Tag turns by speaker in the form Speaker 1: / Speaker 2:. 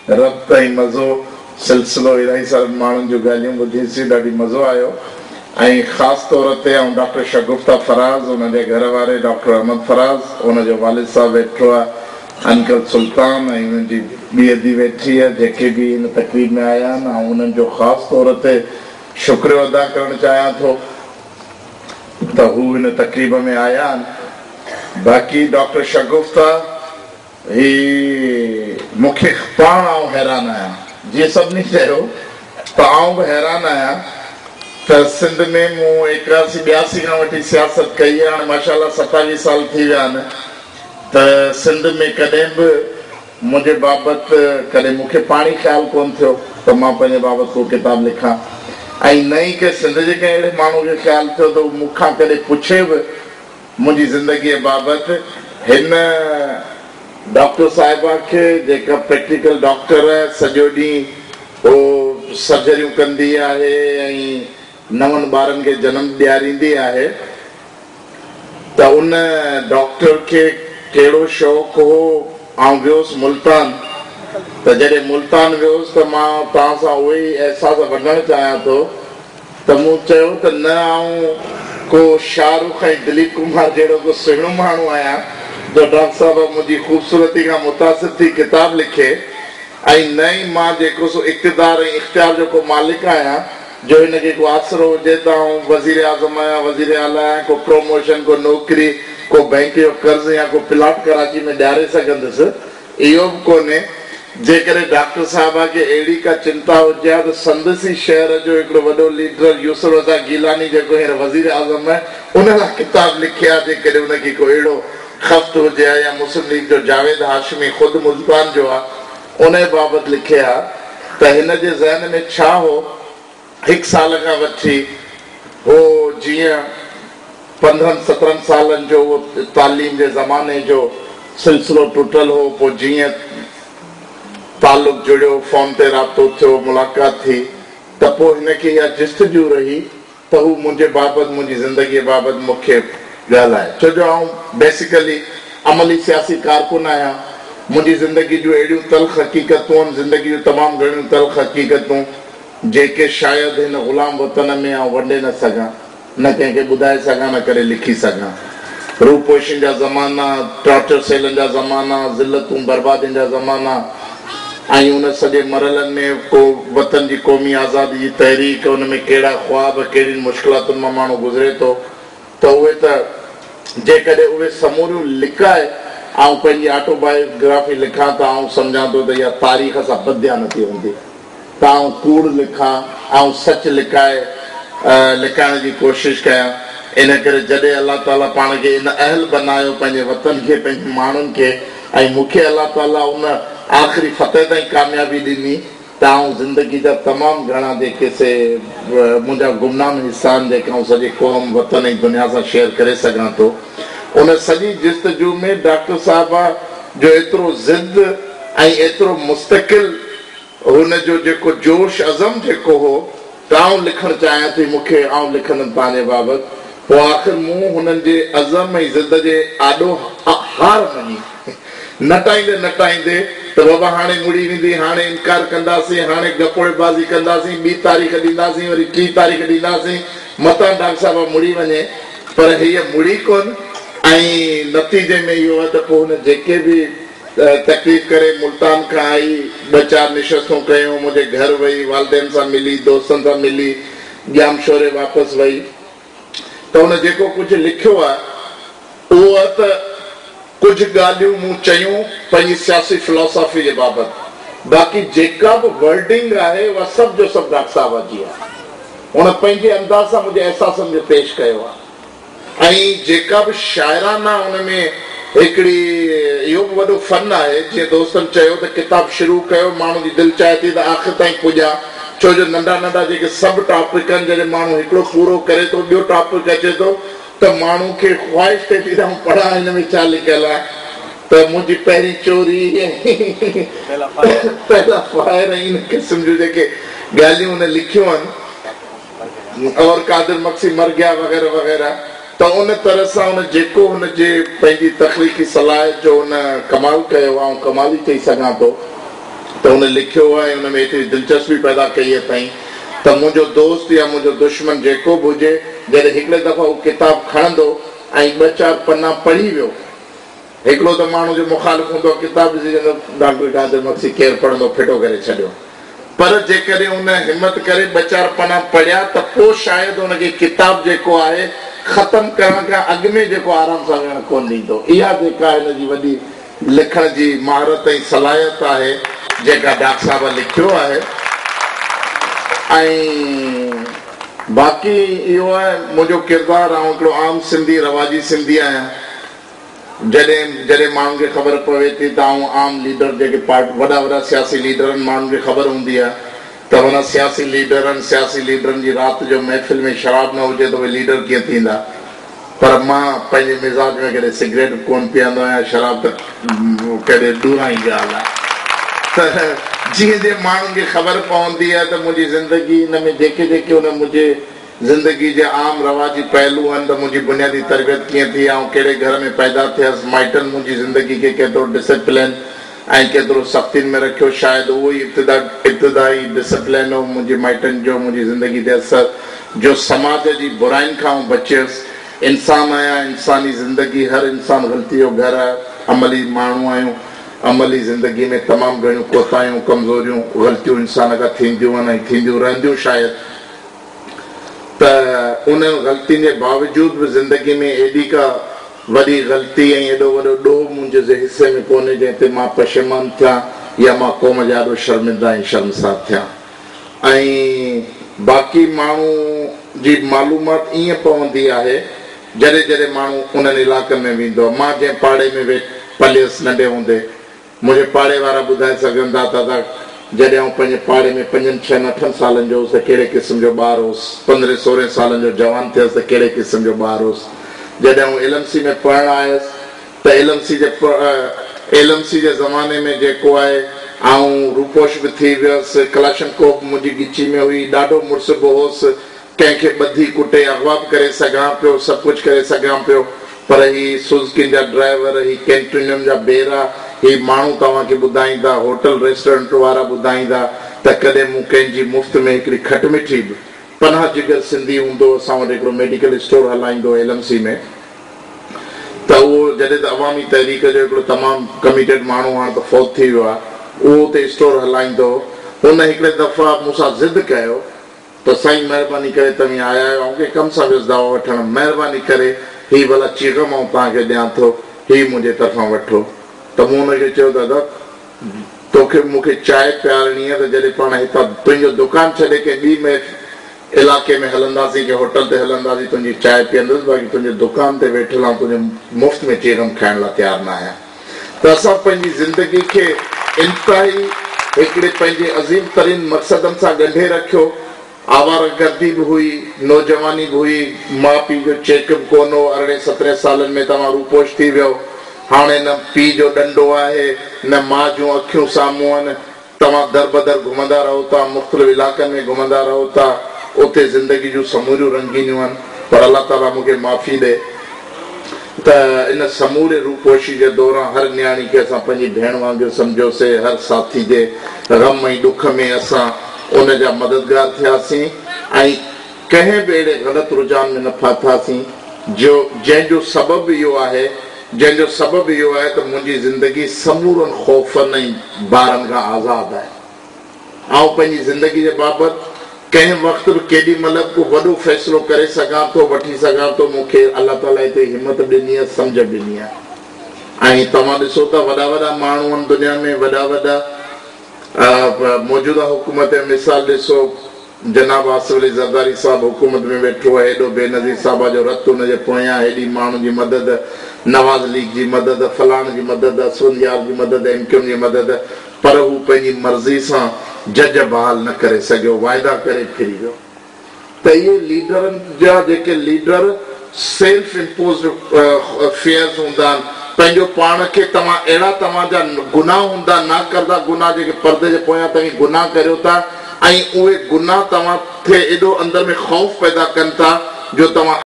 Speaker 1: ربط ۽ مزو سلسلو الاهي سارن ماڻهن جون ڳالهيون ٻڌيسين ڏاڍي مزو آيو ۽ خاص طور تي آئون ڊاڪٽر شگفته فراز ان جي گهر واري ڊاڪٽر احمد فراز ان جو والد صاحب ويٺو آهي انڪل سلطان ۽ انهن جي ٻي ادي ويٺي آهي جيڪي به هن تقريب ۾ آيا آهن آئون انهن جو خاص طور تي شڪريو ادا ڪرڻ چاهيان ٿو ته هو هن تقريب ۾ آيا آهن باقي ڊاڪٽر شگفته هي مون کي پاڻ آئون حيران آهيان جيئن سڀني چيو ته آئون به حيران آهيان ته سنڌ ۾ مون ايڪاسي ٻياسي کان وٺي سياست ڪئي آهي هاڻي ماشاء الله ستاويهه سال ٿي ويا آهن ته سنڌ ۾ ڪڏهن به منهنجي بابت ڪڏهن مون کي پاڻ ئي خيال ڪونه ٿيو ته مان پنهنجي بابت ڪو ڪتاب لکان ۽ نه ئي ڪنهن سنڌ جي ڪنهن اهڙي ماڻهو کي خيال ٿيو ته هو مون کان ڪڏهن پڇي به منهنجي زندگيء بابت هن ڊاڪٽر صاحبه کي جيڪا پريڪٽيڪل ڊاڪٽر سڄو ڏينهن هو سرجريون ڪندي آهي ۽ نون ٻارن کي جنم ڏياريندي آهي ته ان ڊاڪٽر کي ڪهڙو شوق هو آئون ويوس ملتان ته جڏهن ملتان ويوس ته مان توهان سان اهي ئي احساس ونڊڻ چاهيان ٿو ته مون چيو ته نه آئون ڪو شاهه رخ ۽ دليپ ڪمار جهڙو ڪو سهڻو ماڻهو آهيان جو ڊاڪٽر صاحب منهنجي خوبصورتي کان متاثر ٿي ڪتاب لکي ۽ نه ئي مان جيڪو سو اقتدار ۽ اختيار جو ڪو مالڪ آهيان جو هن کي ڪو آسرو هجي ته آئون وزير اعظم آهيان وزير اعليٰ آهيان ڪو پروموشن ڪو نوڪري ڪو بئنڪ جو قرض يا ڪو پلاٽ ڪراچي ۾ ڏياري سگهندس اهو به ڪونهي. جيڪڏهن ڊاڪٽر صاحبه کي اهڙي ڪا چنتا هجي ها ته سندس ئي شهر جو هڪڙو وڏو ليڊر يوسف رضا گيلاني جيڪو هينئر وزير اعظم آهي ان لاء ڪتاب لکي ها جيڪڏهن ان کي ڪو اهڙو خفت هجي ها يا مسلم ليگ جو جاويد هاشمي خود ملتان جو آهي ان بابت لکي ها ته هن جي ذهن ۾ ڇا هو؟ هڪ سال کان وٺي هو جيئن پندرهن سترهن سالن جو اهو تعليم جي زماني جو سلسلو ٽٽل هو پوء جيئن تعلق جڙيو فون تي رابطو ٿيو ملاقات ٿي ته پوء هن کي اها جستجو رهي ته هو منهنجي بابت منهنجي زندگيء بابت مون کي ڳالهائي ڇو جو آئون بيسيڪلي عملي سياسي ڪارڪن آهيان منهنجي زندگي جون اهڙيون تلخ حقيقتون آهن زندگي جون تمام گهڻيون تلخ حقيقتون جيڪي شايد هن غلام وطن ۾ آئون ونڊي نه سگهان، نه ڪنهن کي ٻڌائي سگهان نه ڪڏهن لکي سگهان. روپوشين جا زمانا، ٽارچر سيلن جا زمانا، ذلتون بربادين جا زمانا ۽ ان سڄي مرحلن ۾ ڪو وطن جي قومي آزادي جي تحريڪ، ان ۾ ڪهڙا خواب، ڪهڙين مشڪلاتن مان ماڻهو گذري ٿو ته اهي ته جيڪڏهن اهي سموريون لڪائي آئون پنهنجي آٽو بايوگرافي لکان ته آئون سمجهان ٿو ته اها تاريخ سان بدديانتي هوندي. ته آئون ڪوڙ لکان، آئون سچ لڪائي لڪائڻ جي ڪوشش ڪيان. ان ڪري جڏهن الله تعاليٰ پاڻ کي ان اهل بنايو پنهنجي وطن کي، پنهنجي ماڻهن کي ۽ مون کي الله تعاليٰ ان آخري فتح تائين ڪاميابي ڏني ته آئون زندگي جا تمام گهڻا جيڪي سي منهنجا گمنام حصا آهن جيڪي آئون سڄي قوم، وطن ۽ دنيا سان شيئر ڪري سگهان ٿو. ان سڄي جستجو ۾ ڊاڪٽر صاحبه جو ايترو ضد ۽ ايترو مستقل هن جو جيڪو جوش عزم جيڪو هو ته آئون لکڻ چاهيان ٿي مون کي آئون لکندم توهان جي بابت پوء آخر مون هنن جي عزم ۽ ضد جي آڏو هار مڃي. نٽائيندي نٽائيندي ته بابا هاڻي مڙي ويندي هاڻي انڪار ڪنداسين هاڻي گپوڙي بازي ڪنداسين ٻي تاريخ ڏينداسين وري ٽين تاريخ ڏينداسين متان ڊاڪٽر صاحبه مڙي وڃي پر هيء مڙي ڪونه ۽ نتيجي ۾ اهو آهي ته پوء هن جيڪي به تڪليف ڪري ملتان کان آئي، ٻه چار نشستون ڪيون، منهنجي گهر وئي، والدين سان ملي، دوستن سان ملي، ڄامشوري واپس وئي ته هن جيڪو ڪجهه لکيو آهي اهو آهي ته ڪجهه ڳالهيون مون چيون پنهنجي سياسي فلاسافي جي بابت، باقي جيڪا به ورڊنگ آهي اها سڀ جو سڀ ڊاڪٽر صاحبه جي آهي. هن پنهنجي انداز سان منهنجي احساسن کي پيش ڪيو آهي. ۽ جيڪا به شاعرانه ان ۾ هڪڙي اهو به وڏو فن آهي جيئن دوستن چيو ته ڪتاب شروع ڪيو ماڻهو جي دل چاهي ٿي ته آخر تائين پڄان ڇو جو ننڍا ننڍا جيڪي سب ٽاپڪ آهن جڏهن ماڻهو هڪڙو پورو ڪري ٿو ٻيو ٽاپڪ اچي ٿو ته ماڻهو کي خواهش ٿئي ٿي ته آئون پڙهان هن ۾ ڇا لکيل آهي ته منهنجي پهرين چوري ۽ پهلا فائر ۽ ان قسم جون جيڪي ڳالهيون هن لکيون آهن. اور قادر مگسي مر گيا وغيره وغيره ته ان طرح سان ان جيڪو هن جي پنهنجي تخليقي صلاحيت جو هن ڪمال ڪيو آئون ڪمال ئي چئي سگهان ٿو. ته هن لکيو آهي ۽ ان ۾ ايتري دلچسپي پيدا ڪئي اٿائين ته منهنجو دوست يا منهنجو دشمن جيڪو به هجي جڏهن هڪڙي دفعا هو ڪتاب کڻندو ۽ ٻه چار پنا پڙهي ويو هڪڙو ته ماڻهو جو مخالف هوندو آهي ڪتاب ڏسي چوندو ڊاڪٽر قادر مگسي ڪير پڙهندو ڦٽو ڪري ڇڏيو پر جيڪڏهن ان همت ڪري ٻه چار پنا پڙهيا ته پوء شايد ان کي ڪتاب جيڪو آهي ختم ڪرڻ کان اڳ ۾ جيڪو آرام سان ويهڻ ڪونه ڏيندو. اها جيڪا هن جي وڏي لکڻ جي مهارت ۽ صلاحيت آهي جيڪا ڊاڪٽر صاحب لکيو آهي ۽ باقي اهو آهي منهنجو ڪردار آئون هڪڙو عام سنڌي رواجي سنڌي آهيان. جڏهن جڏهن ماڻهن کي خبر پوي ٿي ته آئون عام ليڊر جيڪي پارٽ وڏا وڏا سياسي ليڊرن ماڻهن کي خبر هوندي آهي ته معنيٰ سياسي ليڊرن سياسي ليڊرن جي رات جو محفل ۾ شراب نه هجي ته اهي ليڊر ڪيئن ٿيندا پر مان پنهنجي مزاج ۾ ڪڏهن سگريٽ به ڪونه پيئندو آهيان شراب ته ڪڏهن ڏورانهين ڳالهه آهي ته جيئن جيئن ماڻهن کي خبر پوندي آهي ته منهنجي زندگي ان ۾ جيڪي جيڪي ان منهنجي زندگي جا عام رواجي پهلو آهن ته منهنجي بنيادي تربيت ڪيئن ٿي، آئون ڪهڙي گهر ۾ پيدا ٿيس، مائٽن منهنجي زندگي کي ڪيترو ڊسيپلين ۽ ڪيترو سختين ۾ رکيو، شايد اهو ئي ابتدائي ڊسيپلين هو منهنجي مائٽن جو منهنجي زندگي تي اثر، جو سماج جي براين کان آئون بچيس. انسان آهيان، انساني زندگي هر انسان غلطي جو گهر آهي، عملي ماڻهو آهيون، عملي زندگي ۾ تمام گهڻيون ڪوتاهيون، ڪمزوريون، غلطيون انسان کان ٿينديون آهن ۽ ٿينديون رهنديون شايد. ته انهن غلطين جي باوجود به زندگي ۾ ايڏي ڪا وڏي غلطي ۽ ايڏو وڏو ڏوهه منهنجي حصي ۾ ڪونهي جنهن تي مان پشيمان ٿيان يا مان قوم جي آڏو شرمنده ۽ شرمسار ٿيان ۽ باقي ماڻهو جي معلومات ائين پوندي آهي جڏهن جڏهن ماڻهو انهن علائقن ۾ ويندو آهي مان جنهن پاڙي ۾ پليس ننڍي هوندي منهنجي پاڙي وارا ٻڌائي سگهن ٿا ته جڏهن آئون پنهنجي پاڙي ۾ پنجن، ڇهن، اٺن سالن جو هوس ته ڪهڙي قسم جو ٻار هوس، پندرهين سورهين سالن جو جوان ٿيس ته ڪهڙي قسم جو ٻار هوس. جڏهن آئون ايل ايم سي ۾ پڙهڻ آيس ته ايل ايم سي جي ايل ايم سي جي زماني ۾ جيڪو آهي آئون روپوش به ٿي ويس، ڪلاشنڪوف به منهنجي ڳچي ۾ هئي، ڏاڍو مڙس به هوس، ڪنهن کي ٻڌي ڪٽي اغوا به ڪري سگهان پيو، سڀ ڪجهه ڪري سگهان پيو، پر هي سوزڪين جا ڊرائيور، هي ڪينٽينن جا بيرا، هي ماڻهو توهان کي ٻڌائيندا، هوٽل ريسٽورنٽ وارا ٻڌائيندا ته ڪڏهن مون ڪنهن جي مفت ۾ هڪڙي کٽ مٺي به. پناهه جگر سنڌي هوندو هو، اسان وٽ هڪڙو ميڊيڪل اسٽور هلائيندو هو ايل ايم سي ۾، ته اهو جڏهن ته عوامي تحريڪ جو هڪڙو تمام ڪميٽيڊ ماڻهو هاڻ ته فوت ٿي ويو آهي، اهو اتي اسٽور هلائيندو هو، هن هڪڙي دفعا مون سان ضد ڪيو. ته سائين مهرباني ڪري توهين آيا آهيو آئون ڪنهن ڪم سان ويس دوا وٺڻ مهرباني ڪري هي ڀلا چيغم آئون توهان کي ڏيان ٿو هي منهنجي طرفان وٺو ته مون ان کي چيو دادا توکي مون کي چانهه پيارڻي آهي ته جڏهن پاڻ هتان تنهنجو دڪان ڇڏي ڪنهن ٻي محف علائقي ۾ هلنداسين ڪنهن هوٽل تي هلنداسين تنهنجي چانهه پيئندس باقي تنهنجي دڪان تي ويٺل آئون تنهنجو مفت ۾ چيغم کائڻ لاء تيار نه آهيان. ته اسان پنهنجي زندگي کي انتهائي هڪڙي پنهنجي عظيم ترين مقصدن سان ڳنڍي رکيو. آواره گردي به هئي، نوجواني به هئي، ماء پيء جو چيڪ به ڪونه هو، ارڙهين سترهين سالن ۾ توهان روپوش ٿي ويؤ، هاڻي نه پيء جو ڏنڊو آهي، نه ماء جون اکيون سامهون آهن، توهان دربدر گهمندا رهو ٿا، مختلف علائقن ۾ گهمندا رهو ٿا، اتي زندگي جون سموريون رنگينيون آهن، پر الله تعاليٰ مون کي معافي ڏي ته ان سموري روپوشي جي دوران هر نياڻي کي اسان پنهنجي ڀيڻ وانگر سمجهيوسي، هر ساٿي جي غم ۽ ڏک ۾ اسان ان جا مددگار ٿياسين ۽ ڪنهن به اهڙي غلط رجحان ۾ نه ڦاٿاسين جو جنهن جو سبب اهو آهي جنهن جو سبب اهو آهي ته منهنجي زندگي سمورن خوفن ۽ بارن کان آزاد آهي. آئون پنهنجي زندگي جي بابت ڪنهن وقت به ڪيڏي مهل به ڪو وڏو فيصلو ڪري سگهان ٿو، وٺي سگهان ٿو، مون کي الله تعاليٰ ايتري همت به ڏني آهي، سمجهه به ڏني آهي ۽ توهان ڏسو ته وڏا وڏا ماڻهو آهن دنيا ۾ وڏا وڏا موجوده حڪومت جو مثال ڏسو، جناب آصف علي زرداري صاحب حڪومت ۾ ويٺو آهي، هيڏو بينظير صاحبه جو رت ان جي پويان، هيڏي ماڻهن جي مدد، نواز ليگ جي مدد، فلاڻ جي مدد، اسفند يار جي مدد، ايم ڪيو ايم جي مدد، پر هو پنهنجي مرضي سان جج بحال نه ڪري سگهيو، واعدا ڪري ڦري ويو. ته اهي ليڊرن جا جيڪي ليڊر سيلف امپوزڊ فيئرز هوندا آهن، پنهنجو پاڻ کي توهان اهڙا توهان جا گناهه هوندا ناڪرده گناهه جيڪي پردي جي پويان توهين گناهه ڪريو ٿا ۽ اهي گناهه توهان کي ايڏو اندر ۾ خوف پيدا ڪن ٿا جو توهان.